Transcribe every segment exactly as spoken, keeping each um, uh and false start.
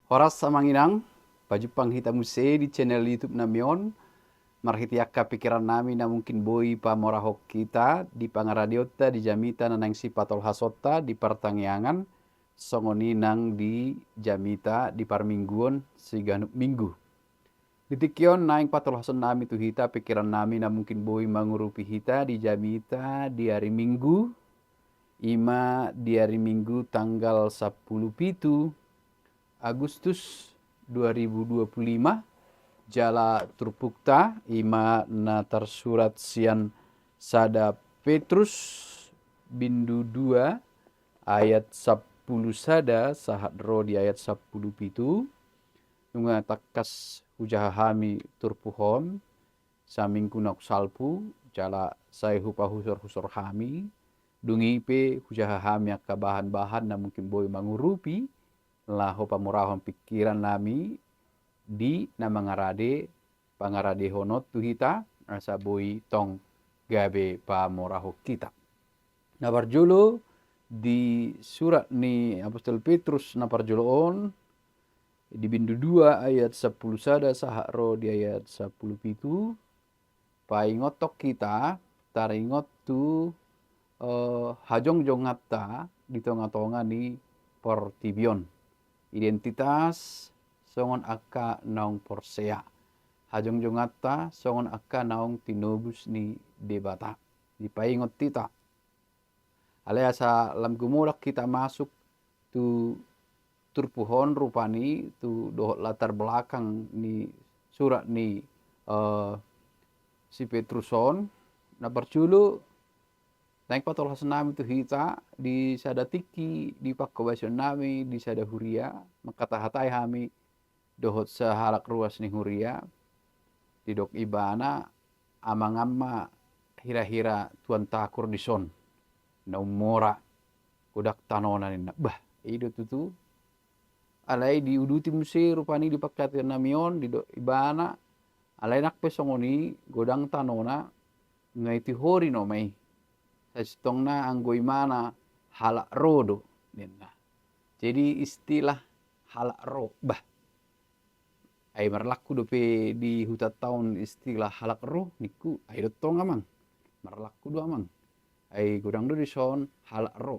Horas amang inang, pajumpang hita muse di channel YouTube nami on. Marhite angka pikiran nami na mungkin boi pamorahon hita di pangaradeonta di jamita na naeng sipatolhasonta di partangiangan, songon i nang di jamita di parmingguon siganup minggu. Di tingki on naeng patolhason nami tu hita pikiran nami na mungkin boi mangurupi hita di jamita di ari Minggu, ima di ari Minggu tanggal sampulu pitu Agustus dua ribu dua puluh lima, jala turpukta ima na tarsurat sian sada Petrus bindu dua ayat sampulu sada sahat ro di ayat sampulu pitu. Nunga tangkas hujaha hami turpuk on, saminggu naung salpu, jala sai hupahusorhusor hami, dung i pe hujaha hami angka bahanbahan na mungkin boi mangurupi, laho pamorahon pikiran nami di na mangarade, pangaradehon on tu hita, asa boi tong gabe pamorahon hita. Na parjolo di surat ni Apostel Petrus na parjolo on, di bindu dua ayat sampulu sada sahat ro di ayat sampulu pitu, paingothon hita taringot tu, eh, hajongjonganta di tongatonga ni portibi on. Identitas songon angka naung porsea. Hajongjonganta songon angka naung tinobus ni Debata. Dipaingot hita. Alai asa lam gumodang hita masuk tu turpuk on rupani, tu dohot latar belakang ni surat ni, eh, si Petrus on, na parjolo naeng patolhas nami tu hita di sada tingki di panghobasion nami di sada huria, mangkatahatai hami dohot sahalak ruas ni huria, didok ibana, amang an ma hirahira tuan takur dison, na ummora, godang tanona ninna. Bah, i do tutu. Alai diuduti muse rupani di pangkataion nami on, didok ibana, alai nang pe songon i godang tanona, nga i tihori nama i. Sasintongna anggo ibana halak ro do ninna. Jadi istilah halak ro, bah. Ai marlaku dope di hutanta on istilah halak ro ningku, ai do tong amang. Marlaku do amang. Ai godang do dison halak ro.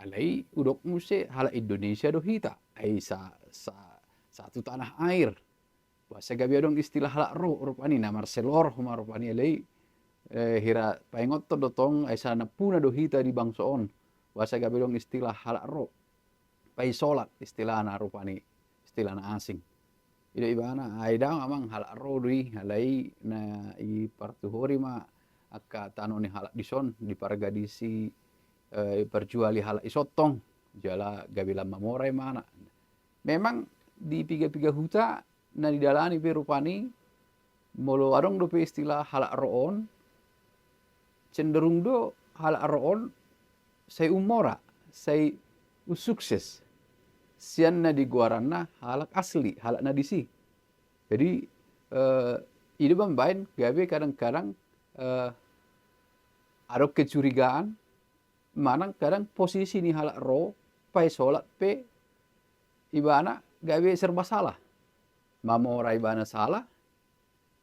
Alai hudok muse halak Indonesia do hita. Ai sa, sa, satu tanah air. Boasa gabe adong istilah halak ro rupani, na marselor homa rupani alai, eh, hira paingothon do tong, ai sanampuna do hita di bangso on. Boasa gabe adong istilah halak ro. Paisolat istilahna rupani, istilah na asing. I do ibana, ai daong amang, halak ro do i, alai na i partuhori ma angka tano ni halak dison, diparga disi, eh, parjuali halak dison tong, jala gabe lam mamora ibana. Memang di piga-piga huta na didalani pe rupani, molo adong dope istilah halak ro on, cenderung do halak ro on sai ummora, sai unsukses. Sian na digoaranna halak asli, halak na disi. Jadi, eh, i do mambaen gabe kadang-kadang, eh, adong kecurigaan, manang kadang posisi ni halak ro, paisolat pe ibana gabe serba salah. Mamora ibana salah,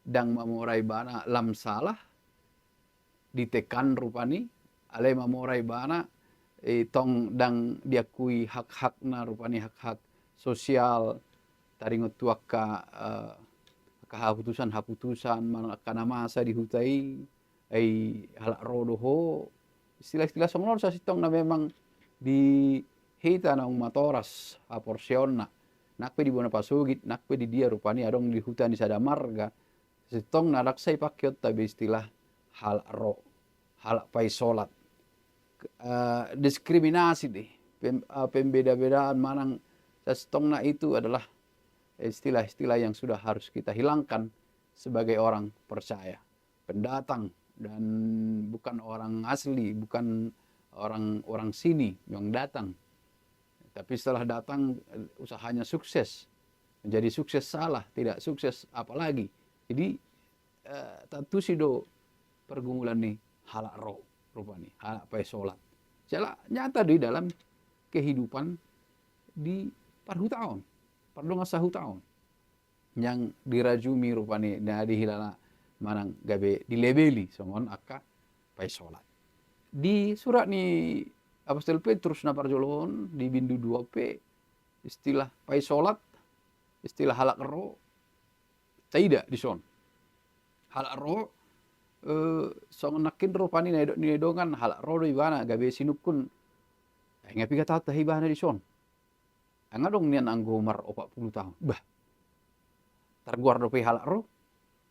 ndang mamora ibana lam salah, ditekan rupani, alai mamora ibana, eh, tong ndang diakui hak-hakna rupani, hak-hak sosial, taringot tu angka, eh, angka haputusan-haputusan, manang angka na masa di huta i, ai halak ro do ho, istilah-istilah songon on sasintongna memang di hita naung matoras haporseaonna, nang pe di bona pasogit, nang pe di dia rupani adong di huta ni sada marga, sasintongna ndang sai pakeonta be istilah halak ro, halak paisolat. Eh, diskriminasi dei, pem-, eh, pembeda-bedaan manang sasintongna itu adalah istilah-istilah yang sudah harus kita hilangkan sebagai orang percaya. Pendatang dan bukan orang asli, bukan orang, orang sini yang datang. Tapi setelah datang, usahanya sukses. Menjadi sukses salah, tidak sukses apalagi. Jadi, eh, tantu si do pergumulan ni halak ro, rupani, halak paisolat. Jala nyata di dalam kehidupan di parhutaon, pardongan sahutaon. Yang dirajumi rupani na dihilala manang gabe dilebeli songon angka paisolat. Di surat ni Apostel Petrus na parjolo on di bindu dua pe, istilah paisolat, istilah halak ro, taida dison. Halak ro, eh, songon nangkin rupani na didok ni dongan, halak ro do ibana gabe sinungkun. Ai nga piga taon tahe ibana dison? Nga adong nian anggo mar opat pulu taon. Bah. Targoar dope halak ro.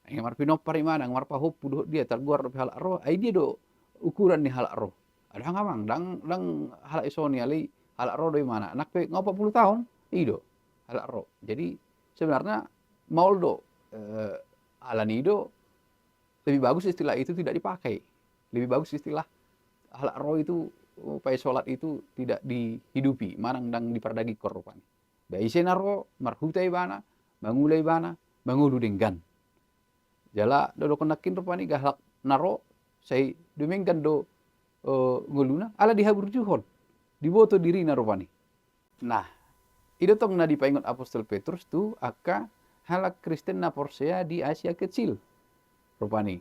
Ai nga marpinompar ibana, nga marpahompu dohot dia, targoar dope halak ro. Ai dia do ukuran ni halak ro? Adong amang, ndang, ndang halak i songon i, alai halak ro do ibana. Nang pe nga opat pulu taon, i do halak ro. Jadi sebenarnya maol do, eh, alani i do, lebih bagus istilah itu tidak dipakai. Lebih bagus istilah halak ro itu, eh, paisolat itu tidak dihidupi, manang ndang dipardagingkon rupani. Ba ise na ro, marhuta ibana, mangula ibana, mangolu denggan. Jala dohonon nangkin rupani, halak na ro sai dumenggan do, eh, ngoluna, ala dihaburjuhon, diboto dirina rupani. Nah, i do tong na dipaingot Apostel Petrus tu angka halak Kristen na porsea di Asia Kecil. Rupani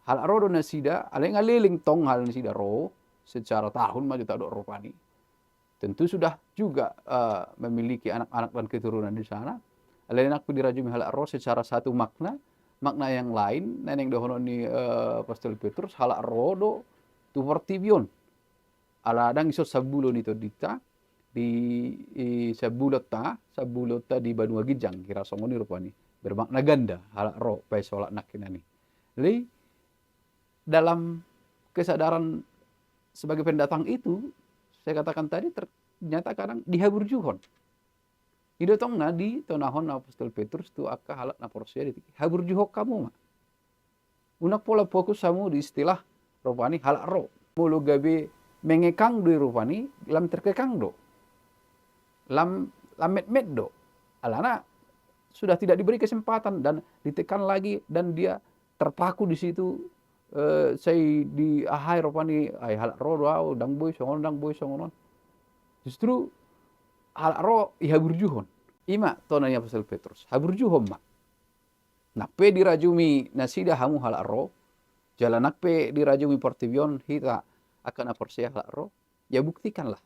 halak ro do nasida, alai nga leleng tong halak nasida ro, secara tahun ma jo tadok rupani. Tentu sudah juga, eh, memiliki anak-anak dan keturunan di sana. Alai nang pe dirajumi halak ro secara satu makna, makna yang lain, na naeng dohonon ni, eh, Apostel Petrus, halak ro do tu portibi on. Ala ndang dison sambulo ni tondinta, di, i, sambulo ta, sambulo ta di banua ginjang, kira songon i rupani. Bermakna ganda, halak ro paisolat nangkinan i. Jadi dalam kesadaran sebagai pendatang itu, saya katakan tadi, ternyata kadang dihaburjuhon. I do tong na ditonahon Apostel Petrus tu angka halak na porsea di tingki, haburjuhon hamu ma. Unang pola fokus hamu di istilah rupani halak ro. Molo gabe mengekang do i rupani, lam terkekang do. Lam, lam metmet do. Alana sudah tidak diberi kesempatan dan ditekan lagi dan dia terpaku di situ, eh, sai di aha i rupani, ai halak ro do au, ndang boi songon on, ndang boi songon on. Justru halak ro dihaburjuhon. I ma tona ni Apostel Petrus, haburjuhon ma. Nang pe dirajumi nasida hamu halak ro, jala nang pe dirajumi portibi on hita angka na porsea halak ro, ya buktikanlah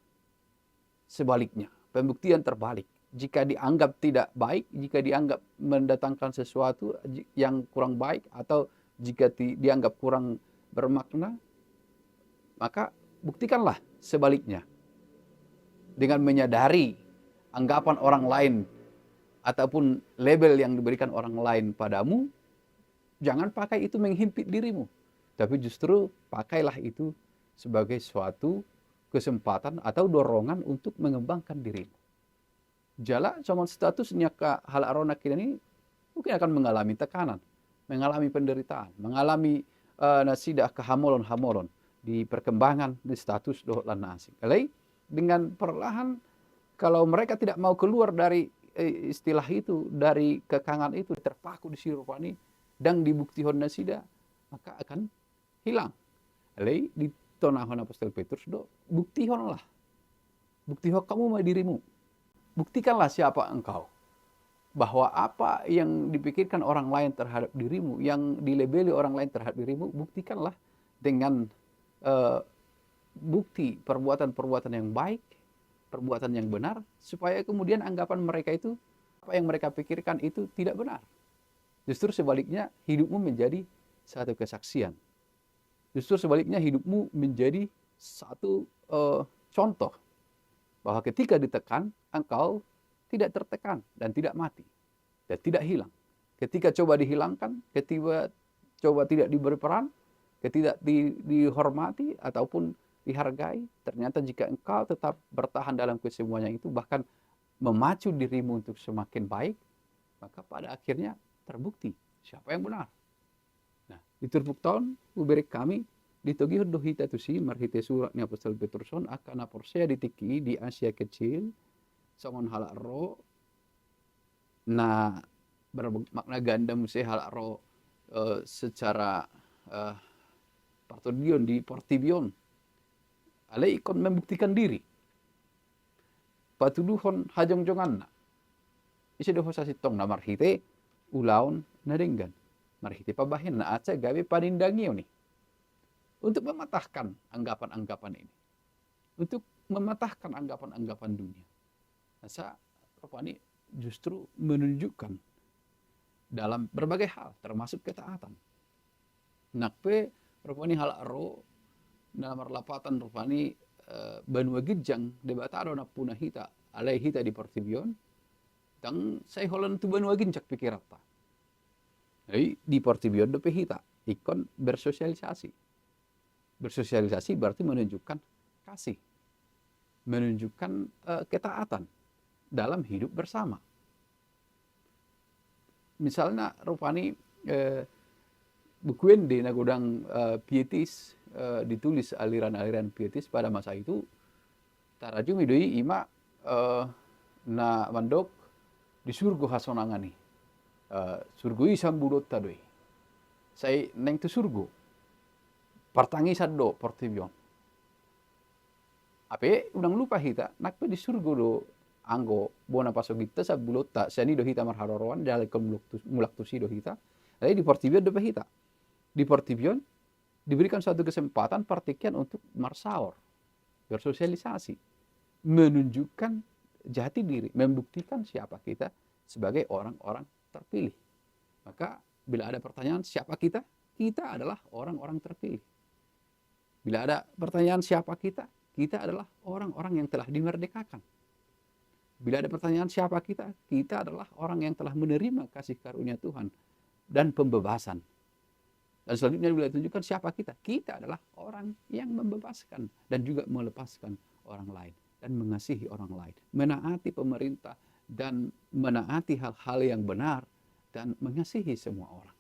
sebaliknya, pembuktian terbalik. Jika dianggap tidak baik, jika dianggap mendatangkan sesuatu ji-, yang kurang baik, atau jika ti-, dianggap kurang bermakna, maka buktikanlah sebaliknya. Dengan menyadari anggapan orang lain ataupun label yang diberikan orang lain padamu, jangan pakai itu menghimpit dirimu, tapi justru pakailah itu sebagai suatu kesempatan atau dorongan untuk mengembangkan dirimu. Jala songon status ni angka halak ro nangkinan i mungkin akan mengalami tekanan, mengalami penderitaan, mengalami, eh, nasida angka hamolon-hamolon di perkembangan, di status dohot lan na asing. Alai dengan perlahan, kalau mereka tidak mau keluar dari, eh, istilah itu, dari kekangan itu, terpaku di si rupani, ndang dibuktihon nasida, maka akan hilang. Alai ditonahon Apostel Petrus do, buktihonlah. Buktihon hamu ma dirimu. Buktikanlah siapa engkau. Bahwa apa yang dipikirkan orang lain terhadap dirimu, yang dilabeli orang lain terhadap dirimu, buktikanlah dengan, eh, bukti perbuatan-perbuatan yang baik, perbuatan yang benar, supaya kemudian anggapan mereka itu, apa yang mereka pikirkan itu tidak benar. Justru sebaliknya, hidupmu menjadi satu kesaksian. Justru sebaliknya, hidupmu menjadi satu, eh, contoh bahwa ketika ditekan, engkau tidak tertekan dan tidak mati dan tidak hilang. Ketika coba dihilangkan, ketika coba tidak diberi peran, ketika di-, dihormati ataupun dihargai, ternyata jika engkau tetap bertahan dalam kesemuanya itu, bahkan memacu dirimu untuk semakin baik, maka pada akhirnya terbukti siapa yang benar. Nah, di turpukta on, hubereng hami, ditogihon do hita tusi marhite surat ni Apostel Petrus on, angka na porsea di tingki i di Asia Kecil, songon halak ro, na bermakna ganda muse halak ro, eh, secara, eh, partondion di portibi on. Alai ingkon membuktikan diri. patuduhon hajongjonganna. Ise do ho sasintongna? Marhite ulaon na denggan, marhite pambahenanna, asa gabe panindangion i. Untuk mematahkan anggapan-anggapan ini, untuk mematahkan anggapan-anggapan dunia. Asa rupani justru menunjukkan dalam berbagai hal, termasuk ketaatan. Nang pe rupani halak ro na marlapatan rupani, eh, banua ginjang, Debata do nampuna hita, alai hita di portibi on ndang sai holan tu banua ginjang pikiranta. Jadi di portibi on dope hita ingkon bersosialisasi. Bersosialisasi berarti menunjukkan kasih, menunjukkan, eh, ketaatan dalam hidup bersama. Misalna rupani, eh, buku ende na godang, eh, pietis, eh, ditulis aliran-aliran pietis pada masa itu, tarajumi do i ima, eh, na mandok di surgo hasonangan i. Eh, surgo i sambudotta do i. Sai naeng tu surgo. Partangisan do portibi on. Ape unang lupa hita, nang pe di surgo do anggo bona pasogitta, sambudotta, sian i do hita marharoroan, dialehon mulak tu, mulak tusi do hita. Jadi di portibi on dope hita. Di portibi on diberikan suatu kesempatan partingkian untuk marsaor, bersosialisasi, menunjukkan jati diri, membuktikan siapa kita sebagai orang-orang terpilih. Maka bila ada pertanyaan siapa kita, kita adalah orang-orang terpilih. Bila ada pertanyaan siapa kita, kita adalah orang-orang yang telah dimerdekakan. Bila ada pertanyaan siapa kita, kita adalah orang yang telah menerima kasih karunia Tuhan dan pembebasan. Dan selanjutnya bila ditunjukkan siapa kita, kita adalah orang yang membebaskan dan juga melepaskan orang lain dan mengasihi orang lain, menaati pemerintah dan menaati hal-hal yang benar dan mengasihi semua orang.